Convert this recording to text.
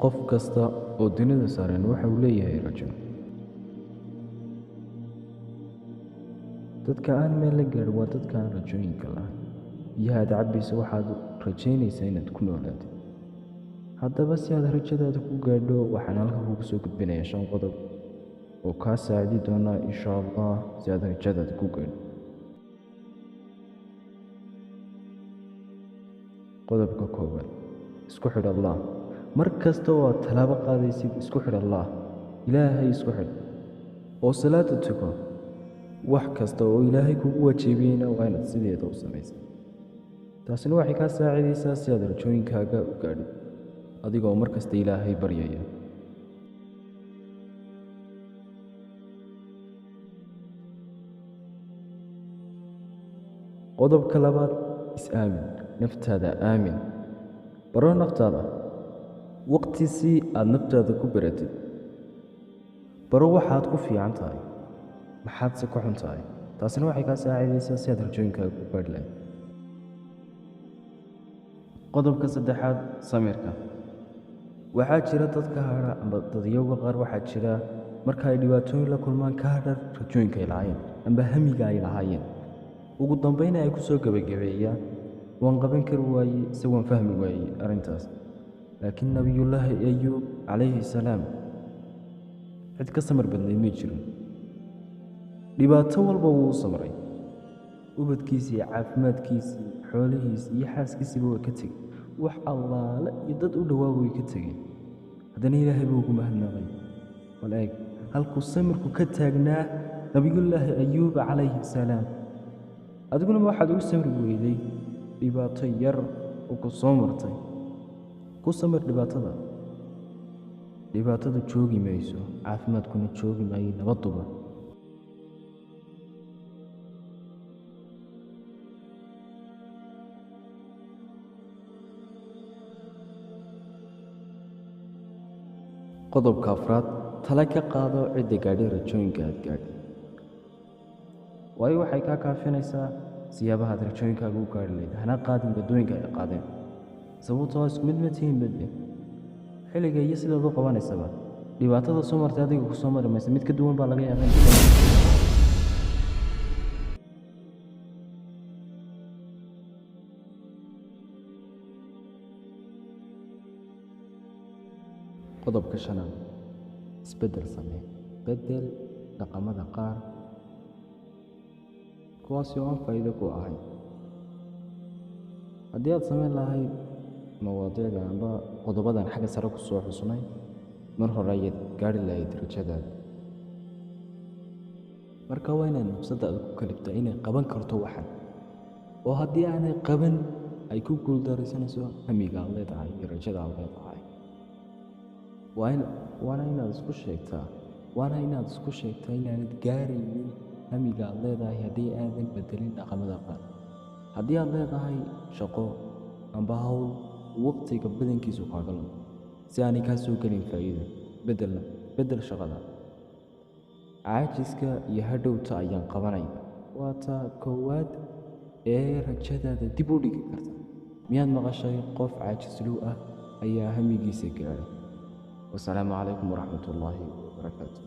Qof kasta oo dunida saaran waxa uu leeyahay rajo. Dadka aan meel la gaadhin waa dadka aan rajooyinka lahayn. Biyaha aad cabbayso waxaad rajaynaysaa inaad ku noolaatid. Haddaba si aad rajadaada ku gaadho, waxaan halkan kugu soo gudbinayaa 5 qodob oo kaa saacidi doona insha Allah si aad rajadaada ku gaadho. Qodobka koowaad, isku xidh Allah. Mar kasta oo aad tallaabo qaadaysid, isku xidh Allah. Ilaahay isku xidh oo salaada tuko. Wax kasta oo Ilaahay kugu waajibiyeyna waa inaad sideeda u samaysaa. Taasina waxay kaa saacidaysaa si aad rajooyinkaaga u gaadhid, adigoo mar kasta Ilaahay baryaya. Qodobka labaad, is-aamin. Naftaada aamin. Baro naftaada. Waqti si aad naftaada ku baratid. Baro waxaad ku fiican tahay, maxaadse ku xun tahay. Taasina waxay kaa saacidaysaa si aad rajooyinkaaga ku gaadhi lahayd. Qodobka saddexaad, samirka. Waxaa jira dadka hadha amba dadyowga qaar waxaa jira marka ay dhibaatooyin la kulmaan ka hadha rajooyinka ay lahaayeen amba hamiga ay lahaayeen. Ugu dambeyn ay ku soo gabagabeeyaan, waan qaban kari waayey, se waan fahmi waayey arrintaas. Laakiin Nabiyullaahi Ayuub calayhi salaam cid ka samir badnayd ma jirin. Dhibaato walba wuu u samray. Ubadkiisii, caafimaadkiisii, xoolihiisii iyo xaaskiisiiba way ka tegeen. Wax allaale iyo dad u dhowaa way ka tegeen. Haddana Ilaahay buu ugu mahadnaqay. Bal eeg halkuu samirku ka taagnaa Nabiyullaahi Ayuub calayhi salaam. Adiguna ma waxaad ugu samri weyday dhibaato yar oo ku soo martay. Ku samir dhibaatada. Dhibaatadu joogi mayso, caafimaadkuna joogi maayo, nabaduba. Qodobka afraad, tala ka qaado cidda gaadhay rajooyinka aad gaadhay. Waayo waxay kaa kaafinaysaa siyaabaha aad rajooyinkaaga u gaadhi lahayd. Hana qaadin waddooyinka ay qaadeen. Sababtoo ah isku mid ma tihiin badde. Xilliga iyo sidaad u qabanaysaba. Dhibaatada soo martay adiga ku soo mari maysa, mid ka duwan baa laga yaabaa in. Qodobka shanaad, isbeddel samee. Beddel dhaqamada qaar kuwaasi oo aan faa'iido ku ahayn. Haddii aad samayn lahayd mawaadiicda amba qodobadan xagga sare ku soo xusnay, mar hore ayaad gaadhi lahayd rajadaada. Marka waa inaad nafsadaada ku kaliftaa inay qaban karto waxan, oo haddii aanay qaban ay ku guuldareysanayso hamiga aad leedahay iyo rajada aad leedahay. Waana inaad isku sheegtaa, waana inaad isku sheegtaa inaanad gaaraynin hamiga aad leedahay haddii aadan bedelin dhaqamada qaar. Haddii aad leedahay shaqo amba hawl waqtiga badankiisu kaaga lumo, si aanay kaa soo gelin faa'iido, beddel shaqada. Caajiska iyo hadhowta ayaan qabanaya. Waa ta koowaad ee rajadaada dib u dhigi karta. Miyaad maqashay qof caajislow ah ayaa hamigiisa gaadhay? Wassalaamu calaykum waraxmatullaahi wabarakaatuh.